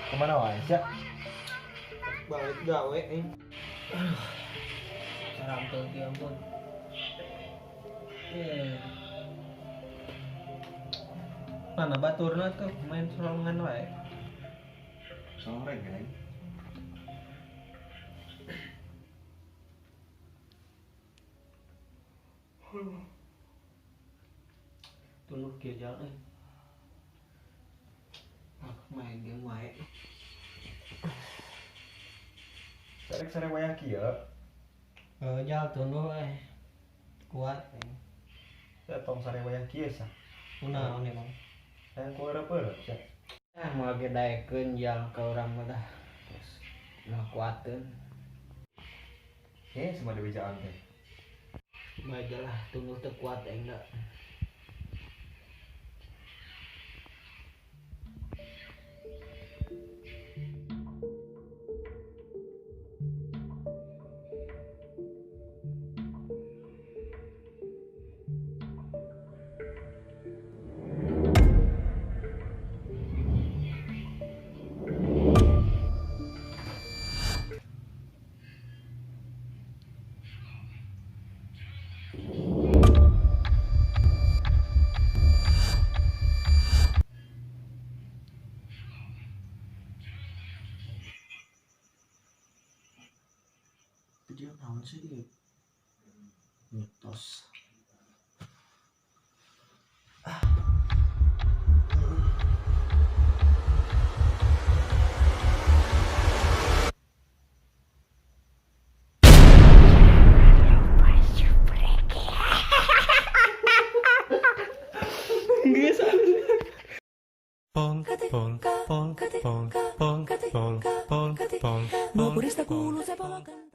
Kemana wae sia? Balik gawe nih. Saram tuh ya ampun. Eh. Mana baturna tuh main sorongan wae. Sore geng. Tunduh kieu jalan euy. Ah, main game wae. Sarek sare wayah kieu. Eh, jal tunduh eh. Kuat eh. Sia tong sare wayah kieu sia. Kunaon emang? Hayang ku eureup-eureup sia. Ah, moal ge daekeun jal ka urang mah dah. Terus moal kuateun. Eh, semua dibejaan teh. Bae lah tunduh teu kuat aing da. Video naon sih dia? Mitos. Pong, pong, pong, pong, pong, pong, pong, pong, Naapurista kuuluu se polokan.